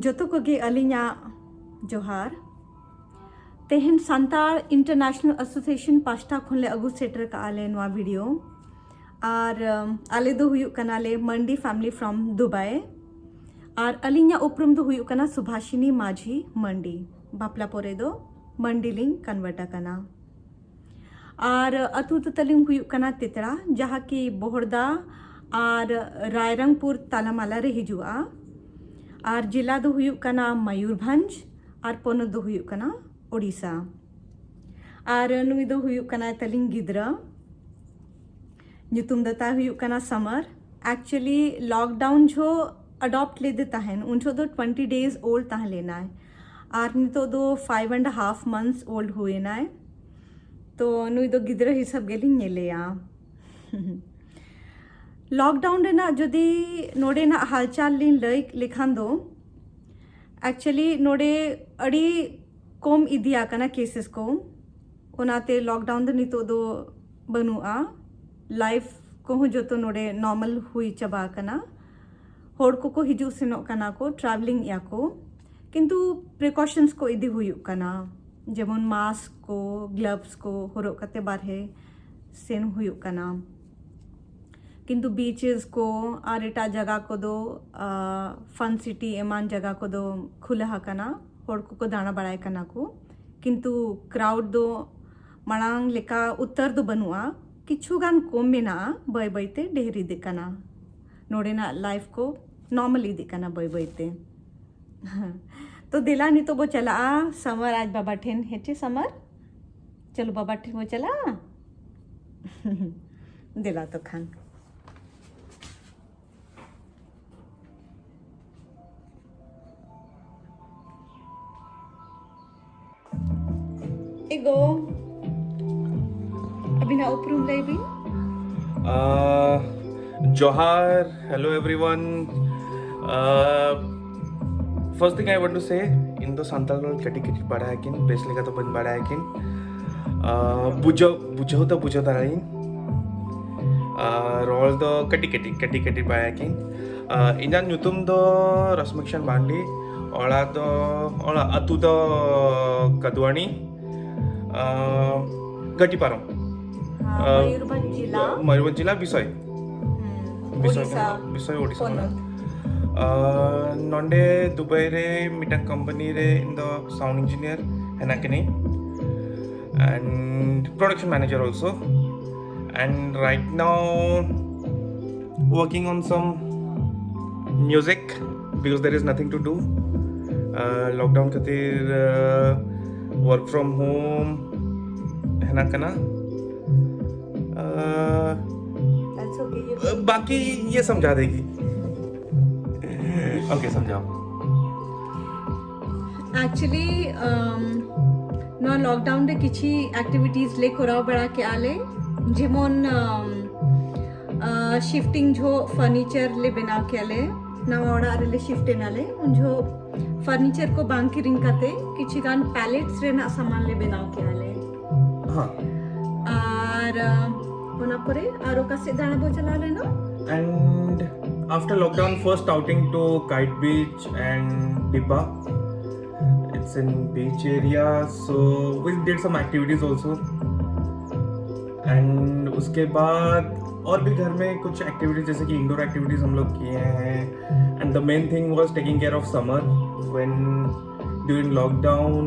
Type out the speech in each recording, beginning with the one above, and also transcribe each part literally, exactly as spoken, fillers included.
ᱡᱚᱛᱚ ᱠᱚᱜᱮ ᱟᱹᱞᱤᱧᱟᱜ ᱡᱚᱦᱟᱨ᱾ ᱛᱮᱦᱮᱧ ᱥᱟᱱᱛᱟᱲ ᱤᱱᱴᱟᱨᱱᱮᱥᱱᱟᱞ ᱮᱥᱳᱥᱤᱭᱮᱥᱚᱱ ᱯᱟᱥᱴᱟ ᱠᱷᱚᱱ ᱞᱮ ᱟᱹᱜᱩ ᱥᱮᱴᱮᱨ ᱠᱟᱜᱼᱟ ᱞᱮ ᱱᱚᱣᱟ ᱵᱷᱤᱰᱤᱭᱳ᱾ ᱟᱨ ᱟᱞᱮ ᱫᱚ ᱦᱩᱭᱩᱜ ᱠᱟᱱᱟᱞᱮ ᱢᱟᱱᱰᱤ ᱯᱷᱮᱢᱤᱞᱤ ᱯᱷᱨᱚᱢ ᱫᱩᱵᱟᱭ᱾ ᱟᱨ ᱟᱹᱞᱤᱧᱟᱜ ᱩᱯᱨᱩᱢ ᱫᱚ ᱦᱩᱭᱩᱜ ᱠᱟᱱᱟ ᱥᱩᱵᱷᱟᱥᱤᱱᱤ ᱢᱟᱹᱡᱷᱤ ᱢᱟᱱᱰᱤ᱾ ᱵᱟᱯᱞᱟ ᱯᱚᱨᱮ ᱫᱚ ᱢᱟᱱᱰᱤ ᱞᱤᱧ ᱠᱚᱱᱵᱷᱟᱨᱴ ᱟᱠᱟᱱᱟ᱾ ᱟᱨ ᱟᱹᱛᱩ ᱫᱚ ᱛᱟᱹᱞᱤᱧ ᱦᱩᱭᱩᱜ ᱠᱟᱱᱟ ᱛᱮᱛᱲᱟ, ᱡᱟᱦᱟᱸ ᱠᱤ ᱵᱚᱦᱚᱲᱫᱟ ᱟᱨ ᱨᱟᱭᱨᱚᱝᱯᱩᱨ ᱛᱟᱞᱟᱢᱟᱞᱟ ᱨᱮ ᱦᱤᱡᱩᱜᱼᱟ᱾ ᱟᱨ ᱡᱮᱞᱟ ᱫᱚ ᱦᱩᱭᱩᱜ ᱠᱟᱱᱟ ᱢᱚᱭᱩᱨᱵᱷᱚᱸᱡᱽ ᱟᱨ ᱯᱚᱱᱚᱛ ᱫᱚ ᱦᱩᱭᱩᱜ ᱠᱟᱱᱟ ᱳᱰᱤᱥᱟ᱾ ᱟᱨ ᱱᱩᱭ ᱫᱚ ᱦᱩᱭᱩᱜ ᱠᱟᱱᱟᱭ ᱛᱟᱹᱞᱤᱧ ᱜᱤᱫᱽᱨᱟᱹ᱾ ᱧᱩᱛᱩᱢ ᱫᱚ ᱛᱟᱭ ᱦᱩᱭᱩᱜ ᱠᱟᱱᱟ ᱥᱟᱢᱟᱨ᱾ ᱮᱠᱪᱩᱭᱮᱞᱤ ᱞᱚᱠᱰᱟᱣᱩᱱ ᱡᱷᱚ ᱟᱰᱚᱯᱴ ᱞᱮᱫᱮ ᱛᱟᱦᱮᱱ, ᱩᱱ ᱡᱷᱚ ᱫᱚ ᱴᱩᱭᱮᱱᱴᱤ ᱰᱮᱡ ᱳᱞᱰ ᱛᱟᱦᱮᱸ ᱞᱮᱱᱟᱭ᱾ ᱟᱨ ᱱᱤᱛᱚᱜ ᱫᱚ ᱯᱷᱟᱭᱤᱵᱷ ᱮᱱᱰ ᱦᱟᱯᱷ ᱢᱟᱱᱛᱷᱥ ᱳᱞᱰ ᱦᱩᱭᱮᱱᱟᱭ᱾ ᱛᱚ ᱱᱩᱭ ᱫᱚ ᱜᱤᱫᱽᱨᱟᱹ ᱦᱤᱥᱟᱹᱵ ᱜᱮᱞᱤᱧ ᱧᱮᱞᱮᱭᱟ᱾ ᱞᱚᱠᱰᱟᱣᱩᱱ ᱨᱮᱱᱟᱜ ᱡᱩᱫᱤ ᱱᱚᱰᱮᱱᱟᱜ ᱦᱟᱞᱪᱟᱞ ᱞᱤᱧ ᱞᱟᱹᱭ ᱞᱮᱠᱷᱟᱱ ᱫᱚ, ᱮᱠᱪᱩᱭᱮᱞᱤ ᱱᱚᱰᱮ ᱟᱹᱰᱤ ᱠᱚᱢ ᱤᱫᱤ ᱟᱠᱟᱱᱟ ᱠᱮᱥᱮᱥ ᱠᱚ, ᱚᱱᱟᱛᱮ ᱞᱚᱠᱰᱟᱣᱩᱱ ᱫᱚ ᱱᱤᱛᱚᱜ ᱫᱚ ᱵᱟᱹᱱᱩᱜᱼᱟ᱾ ᱞᱟᱭᱤᱯᱷ ᱠᱚᱦᱚᱸ ᱡᱚᱛᱚ ᱱᱚᱰᱮ ᱱᱚᱨᱢᱟᱞ ᱦᱩᱭ ᱪᱟᱵᱟ ᱟᱠᱟᱱᱟ᱾ ᱦᱚᱲ ᱠᱚᱠᱚ ᱦᱤᱡᱩᱜ ᱥᱮᱱᱚᱜ ᱠᱟᱱᱟ ᱠᱚ, ᱴᱨᱟᱵᱷᱮᱞᱤᱝ ᱮᱫᱼᱟ ᱠᱚ, ᱠᱤᱱᱛᱩ ᱯᱨᱤᱠᱚᱥᱚᱱᱥ ᱠᱚ ᱤᱫᱤ ᱦᱩᱭᱩᱜ ᱠᱟᱱᱟ, ᱡᱮᱢᱚᱱ ᱢᱟᱥᱠ ᱠᱚ, ᱜᱞᱟᱵᱷᱥ ᱠᱚ ᱦᱚᱨᱚᱜ ᱠᱟᱛᱮ ᱵᱟᱨᱦᱮ ᱥᱮᱱ ᱦᱩᱭᱩᱜ ᱠᱟᱱᱟ᱾ ᱠᱤᱱᱛᱩ ᱵᱤᱪᱮᱥ ᱠᱚ ᱟᱨ ᱮᱴᱟᱜ ᱡᱟᱭᱜᱟ ᱠᱚᱫᱚ, ᱯᱷᱟᱱ ᱥᱤᱴᱤ ᱮᱢᱟᱱ ᱡᱟᱭᱜᱟ ᱠᱚᱫᱚ ᱠᱷᱩᱞᱟᱹ ᱟᱠᱟᱱᱟ, ᱦᱚᱲ ᱠᱚᱠᱚ ᱫᱟᱬᱟ ᱵᱟᱲᱟᱭ ᱠᱟᱱᱟ ᱠᱚ᱾ ᱠᱤᱱᱛᱩ ᱠᱨᱟᱣᱰ ᱫᱚ ᱢᱟᱲᱟᱝ ᱞᱮᱠᱟ ᱩᱛᱟᱹᱨ ᱫᱚ ᱵᱟᱹᱱᱩᱜᱼᱟ, ᱠᱤᱪᱷᱩ ᱜᱟᱱ ᱠᱚᱢ ᱢᱮᱱᱟᱜᱼᱟ, ᱵᱟᱹᱭ ᱵᱟᱹᱭ ᱛᱮ ᱰᱷᱮᱨ ᱤᱫᱤᱜ ᱠᱟᱱᱟ᱾ ᱱᱚᱰᱮᱱᱟᱜ ᱞᱟᱭᱤᱯᱷ ᱠᱚ ᱱᱚᱨᱢᱟᱞ ᱤᱫᱤᱜ ᱠᱟᱱᱟ ᱵᱟᱹᱭ ᱵᱟᱹᱭ ᱛᱮ᱾ ᱛᱚ ᱫᱮᱞᱟ ᱱᱤᱛᱚᱜ ᱵᱚ ᱪᱟᱞᱟᱜᱼᱟ ᱥᱟᱢᱟᱨ ᱟᱡ ᱵᱟᱵᱟ ᱴᱷᱮᱱ᱾ ᱦᱮᱸ ᱪᱮ ᱥᱟᱢᱟᱨ? ᱪᱚᱞᱚ ᱵᱟᱵᱟ ᱴᱷᱮᱱ ᱵᱚ ᱪᱟᱞᱟᱜᱼᱟ᱾ ᱫᱮᱞᱟ ᱛᱚ ᱠᱷᱟᱱ᱾ ᱮᱜᱳ, ᱟᱹᱵᱤᱱᱟᱜ ᱩᱯᱨᱩᱢ ᱞᱟᱹᱭ ᱵᱤᱱ᱾ Uh, ᱡᱚᱦᱟᱨ, hello everyone. Uh, first thing I want to say, ᱤᱧ ᱫᱚ ᱥᱟᱱᱛᱟᱲ ᱨᱚᱲ ᱠᱟᱹᱴᱤᱡ ᱠᱟᱹᱴᱤᱡ ᱵᱟᱲᱟᱭᱟᱠᱤᱱ, ᱵᱮᱥ ᱞᱮᱠᱟ ᱫᱚ ᱵᱟᱹᱧ ᱵᱟᱲᱟᱭᱟᱠᱤᱱ᱾ Uh, ᱵᱩᱡᱷᱟᱹᱣ, ᱵᱩᱡᱷᱟᱹᱣ ᱫᱚ ᱵᱩᱡᱷᱟᱹᱣ ᱫᱟᱲᱮᱭᱟᱜᱼᱟᱹᱧ᱾ Uh, ᱨᱚᱲ ᱫᱚ ᱠᱟᱹᱴᱤᱡ ᱠᱟᱹᱴᱤᱡ, ᱠᱟᱹᱴᱤᱡ ᱠᱟᱹᱴᱤᱡ ᱵᱟᱲᱟᱭᱟᱠᱤᱱ᱾ Uh, ᱤᱧᱟᱹᱜ ᱧᱩᱛᱩᱢ ᱫᱚ ᱨᱟᱥᱢᱤᱠᱥᱟᱱ ᱢᱟᱱᱰᱤ᱾ ᱚᱲᱟᱜ ᱫᱚ, ᱚᱲᱟᱜ ᱟᱹᱛᱩ ᱫᱚ ᱠᱟᱫᱩᱣᱟᱱᱤ, ᱟᱸ, ᱜᱟᱹᱴᱤ ᱯᱟᱨᱚᱢ᱾ ᱦᱟᱸ, ᱟᱸ, ᱢᱚᱭᱩᱨᱵᱷᱚᱸᱡᱽ ᱡᱤᱞᱟ᱾ ᱢᱚᱭᱩᱨᱵᱷᱚᱸᱡᱽ ᱡᱤᱞᱟ, ᱵᱤᱥᱚᱭ᱾ ᱦᱩᱸ, ᱵᱤᱥᱚᱭ ᱳᱰᱤᱥᱟ ᱵᱤᱥᱚᱭ ᱳᱰᱤᱥᱟ ᱯᱚᱱᱚᱛ᱾ ᱠᱟᱱᱟ᱾ ᱟᱸ, ᱱᱚᱰᱮ ᱫᱩᱵᱟᱭ ᱨᱮ ᱢᱤᱫᱴᱟᱝ ᱠᱳᱢᱯᱟᱱᱤ ᱨᱮ ᱤᱧ ᱫᱚ sound engineer ᱦᱮᱱᱟᱜ ᱠᱟᱹᱱᱟᱹᱧ᱾ And production manager also. And right now working on some music because there is nothing to do. Uh, lockdown ᱠᱷᱟᱹᱛᱤᱨ, uh, work from home ᱦᱮᱱᱟᱜ ᱠᱟᱱᱟ᱾ Uh, That's okay, you can बाकी ये समझा देगी। Okay, समझाओ। Actually, um, ᱱᱚᱣᱟ lockdown ᱨᱮ ᱠᱤᱪᱷᱤ activities ᱞᱮ ᱠᱚᱨᱟᱣ ᱵᱟᱲᱟ ᱠᱮᱜᱼᱟ ᱞᱮ, ᱡᱮᱢᱚᱱ, um, uh, shifting ᱡᱚᱦᱚᱜ furniture ᱞᱮ ᱵᱮᱱᱟᱣ ᱠᱮᱜᱼᱟ ᱞᱮ, ᱱᱟᱣᱟ ᱚᱲᱟᱜ ᱨᱮᱞᱮ shift ᱮᱱᱟ ᱞᱮ, ᱩᱱ ᱡᱚᱦᱚᱜ furniture ᱠᱚ ᱵᱟᱝ ᱠᱤᱨᱤᱧ ᱠᱟᱛᱮ ᱠᱤᱪᱷᱤ ᱜᱟᱱ pallets ᱨᱮᱱᱟᱜ ᱥᱟᱢᱟᱱ ᱞᱮ ᱵᱮᱱᱟᱣ ᱠᱮᱜᱼᱟ ᱞᱮ᱾ हाँ। ᱟᱨ, uh, ᱚᱱᱟ ᱯᱚᱨᱮ ᱟᱨ ᱚᱠᱟ ᱥᱮᱫ ᱫᱟᱬᱟ ᱵᱚ ᱪᱟᱞᱟᱣ ᱞᱮᱱᱟ? And after lockdown, first outing to Kite Beach and Dibba. It's in beach area, so we did some activities also. And उसके बाद और भी घर में कुछ एक्टिविटीज, जैसे कि इंडोर एक्टिविटीज हम लोग किए हैं। And the main thing was taking care of Summer when during lockdown,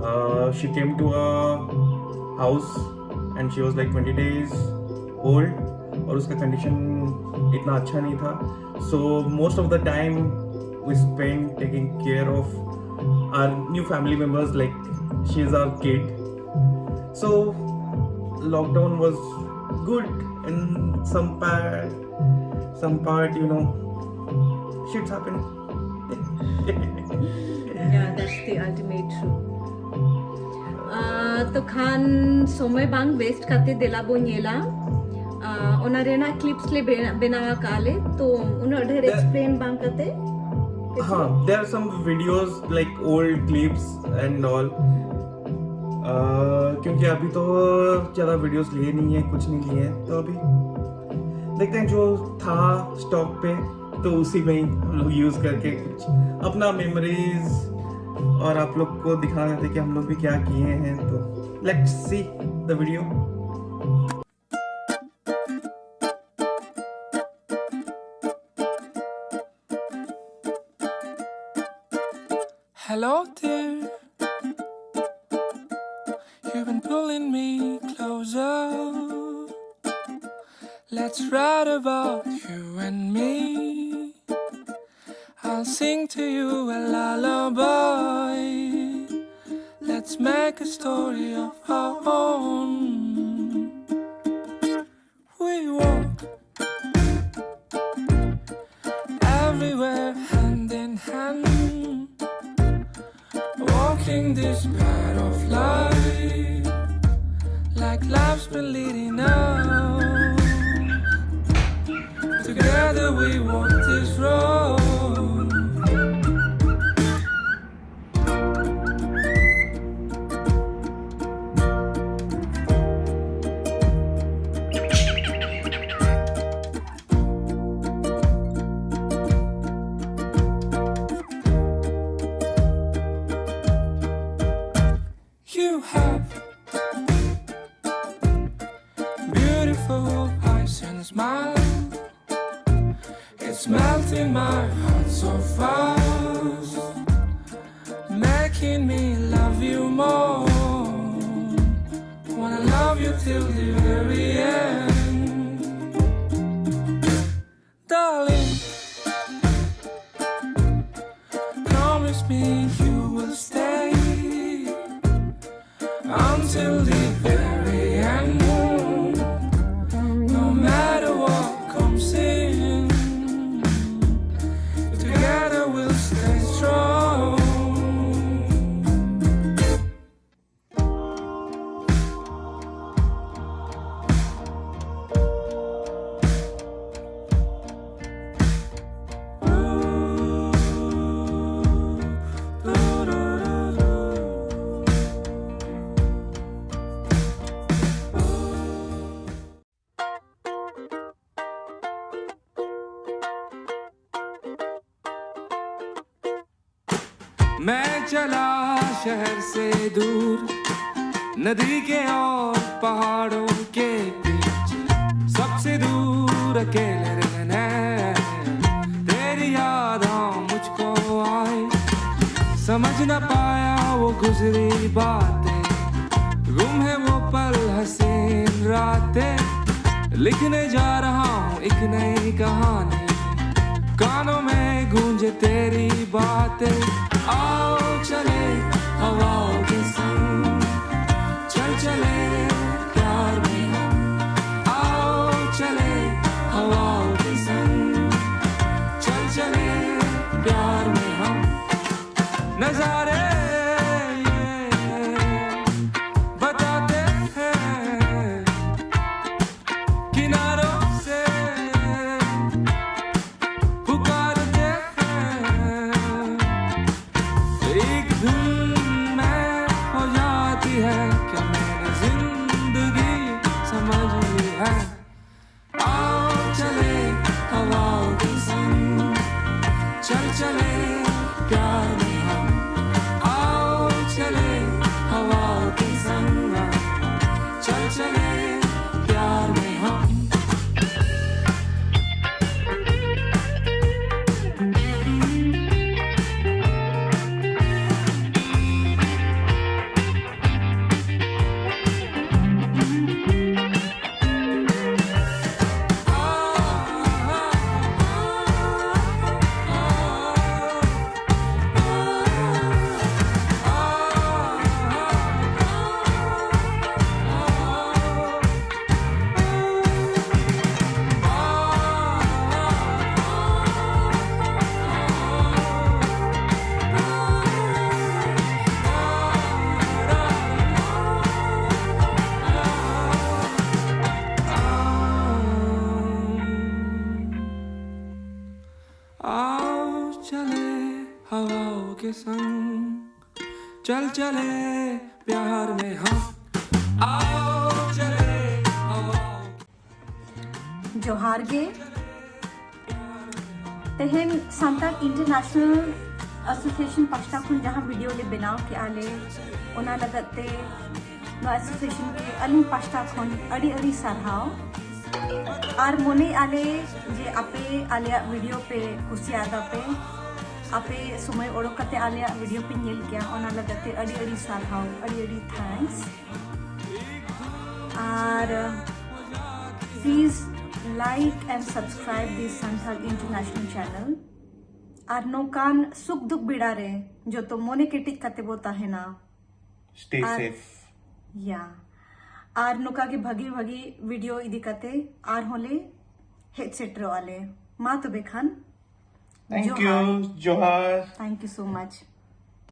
uh, she came to a house and she was like twenty days old और उसका कंडीशन इतना अच्छा नहीं था। So most of the time we spend taking care of our new family members, like she is our kid. So lockdown was good in some part, some part, you know, shits happen. Yeah, that's the ultimate truth. Uh, ᱛᱚ ᱠᱷᱟᱱ ᱥᱚᱢᱚᱭ ᱵᱟᱝ waste ᱠᱟᱛᱮ ᱫᱮᱞᱟ ᱵᱚ ᱧᱮᱞᱟ, uh, ᱚᱱᱟ ᱨᱮᱱᱟᱜ clips ᱞᱮ ᱵᱮᱱᱟ- ᱵᱮᱱᱟᱣ ᱟᱠᱟᱫᱼᱟ ᱞᱮ, ᱛᱚ ᱩᱱᱟᱹᱜ ᱰᱷᱮᱨ The- explain ᱵᱟᱝ ᱠᱟᱛᱮ᱾ हाँ, there are some videos like old clips and all. Uh, क्योंकि अभी तो ज़्यादा वीडियोस लिए नहीं है, कुछ नहीं लिए हैं, तो अभी देखते हैं जो था स्टॉक पे तो उसी में ही हम लोग यूज करके कुछ अपना मेमोरीज और आप लोग को दिखा रहे थे कि हम लोग भी क्या किए हैं। तो let's see the video. Hello there. You've been pulling me closer. Let's write about you and me. I'll sing to you a lullaby. Let's make a story of our own. We walk everywhere hand in hand, walking this path of life, like life's been leading us. Together we walk this road. You have beautiful eyes and smile. It's melting my heart so fast, making me love you more. Wanna love you till the very end. Darling, promise me you will stay until the very end. No matter what comes in, together we'll stay strong. मैं चला शहर से दूर, नदी के और पहाड़ों के पीछे, सबसे दूर अकेले रहने। तेरी याद, हाँ, मुझको आई, समझ न पाया वो गुजरी बातें, गुम है वो पल, हसीन रातें। लिखने जा रहा हूँ एक नई कहानी, कानों में गूंजे तेरी बातें। आओ चले हवाओं के संग, चल चले प्यार में हम। आओ चले हवाओं के संग, चल चले प्यार में हम। नजारे ये बताते हैं, किनारों से पुकारते हैं। एक धुन में हो जाती है, क्या मैंने जिंदगी समझ ली है। आओ चले हवाओं के संग, चल चले प्यार में हम। आओ चले हवाओं के संग, चल चले प्यार में हम। आओ चले हवाओं के संग, चल चले प्यार में हम। आओ चले हवाओं। ᱡᱚᱦᱟᱨ ᱜᱮ᱾ ᱛᱮᱦᱮᱧ ᱥᱟᱱᱛᱟᱲ ᱤᱱᱴᱟᱨᱱᱮᱥᱱᱟᱞ Association ᱯᱟᱥᱴᱟ ᱠᱷᱚᱱ ᱡᱟᱦᱟᱸ video ᱞᱮ ᱵᱮᱱᱟᱣ ᱠᱮᱜᱼᱟ ᱞᱮ, ᱚᱱᱟ ᱞᱟᱹᱜᱤᱫ ᱛᱮ ᱱᱚᱣᱟ association ᱜᱮ ᱟᱹᱞᱤᱧ ᱯᱟᱥᱴᱟ ᱠᱷᱚᱱ ᱟᱹᱰᱤ ᱟᱹᱰᱤ ᱥᱟᱨᱦᱟᱣ᱾ ᱟᱨ ᱢᱚᱱᱮᱭᱮᱜᱼᱟ ᱞᱮ ᱡᱮ ᱟᱯᱮ ᱟᱞᱮᱭᱟᱜ video ᱯᱮ ᱠᱩᱥᱤᱭᱟᱫᱟ ᱯᱮ, ᱟᱯᱮ ᱥᱚᱢᱚᱭ ᱚᱰᱚᱠ ᱠᱟᱛᱮ ᱟᱞᱮᱭᱟᱜ video ᱯᱮ ᱧᱮᱞ ᱠᱮᱜᱼᱟ, ᱚᱱᱟ ᱞᱟᱹᱜᱤᱫ ᱛᱮ ᱟᱹᱰᱤ ᱟᱹᱰᱤ ᱥᱟᱨᱦᱟᱣ, ᱟᱹᱰᱤ ᱟᱹᱰᱤ thanks᱾ R please like and subscribe this Santhal International channel. ᱟᱨ ᱱᱚᱝᱠᱟᱱ ᱥᱩᱠ ᱫᱩᱠ ᱵᱮᱲᱟ ᱨᱮ ᱡᱚᱛᱚ ᱢᱚᱱᱮ ᱠᱮᱴᱮᱡ ᱠᱟᱛᱮ ᱵᱚ ᱛᱟᱦᱮᱱᱟ᱾ Stay ᱟᱨ- safe. ᱭᱟ, ᱟᱨ ᱱᱚᱝᱠᱟ ᱜᱮ ᱵᱷᱟᱜᱤ ᱵᱷᱟᱜᱤ video ᱤᱫᱤ ᱠᱟᱛᱮ ᱟᱨᱦᱚᱸ ᱞᱮ ᱦᱮᱡ ᱥᱮᱴᱮᱨᱚᱜᱼᱟ ᱞᱮ᱾ ᱢᱟ ᱛᱚᱵᱮ ᱠᱷᱟᱱ, Thank ᱡᱚᱦᱟᱨ᱾ You. ᱡᱚᱦᱟᱨ. Thank you so much.